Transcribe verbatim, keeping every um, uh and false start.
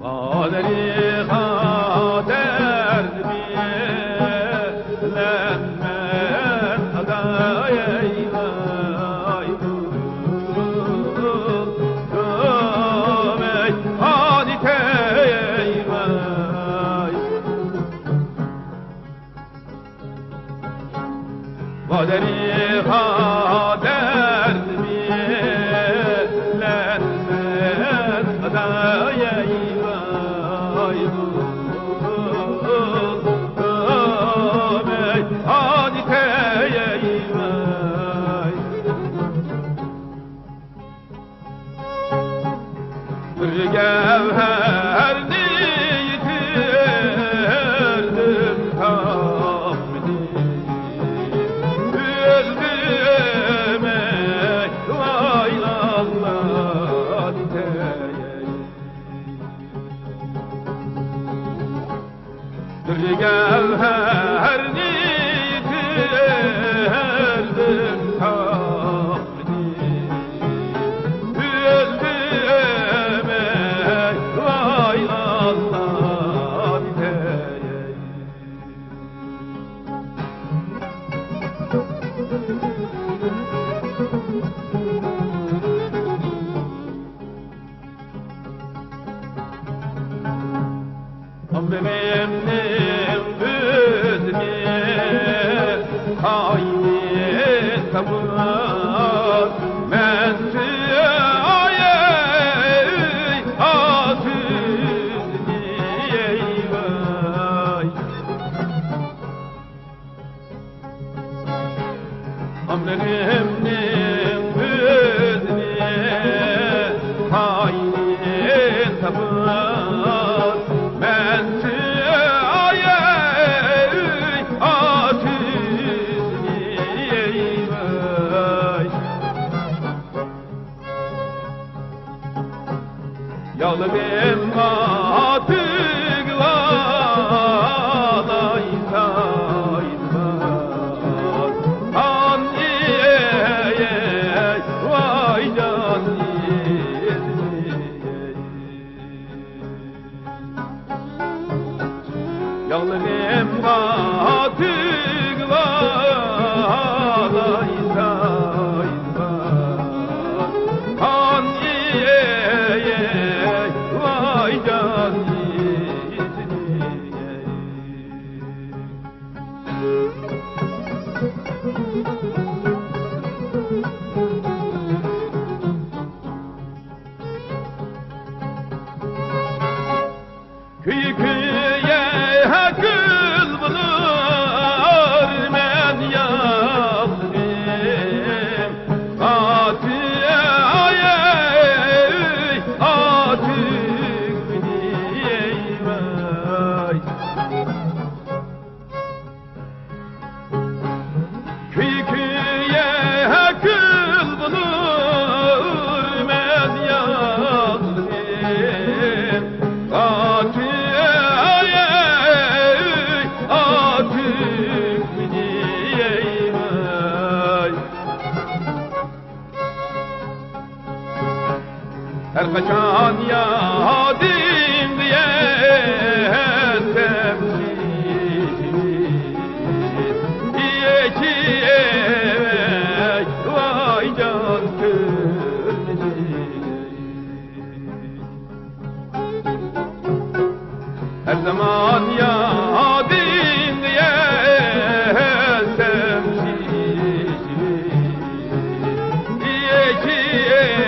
بالىغا دەرد بىلەن مەن ئاداي، ئەي ۋاي، ئەي ۋاي. بالىغا دەرد بىلەن مەن ئاداي، ئەي ۋاي، ئەي ۋاي. بىر گەۋھەرنى يىتىردىم، تاپمىدىم، ئۆلدۈم، ئەي ۋاي، ئاللا دېيەي. بىر گەۋھەرنى يىتىردىم، تاپمىدىم، ئۆلدۈم، ئەي ۋاي، ئاللا دېيەي. ئاممىمنىڭ ئۆزىنى خائىنى تاپار، مەن سۆيەي ئاتىنى، ئەي ۋاي. ئاممىمنىڭ ئۆزىنى خائىنى تاپار، مەن سۆيەي ئاتىنى، ئەي ۋاي. يالىنىمغا تۈگۈۋالاي سايمان، ئان ئېي، ۋاي جان ئېي. يالىنىمغا تۈگۈۋالاي سايمان، ئان ئېي، ۋاي جان ئېي. كۆيە كۆيە كۈل بولۇر مەن يالغىنىم، ئاتىم، ئاتىم مېنى، ئەي ۋاي. كۆيە كۆيە كۈل بولۇر مەن يالغىنىم، ئاتىم، ئەي ئاتىم مېنى، ئەي ۋاي. ھەر قاچان يادىڭغا يەتسەم، ئېچىۋەي ۋاي جان كۆرمىدىم. ھەر زامان يادىڭغا يەتسەم، ئېچىۋەي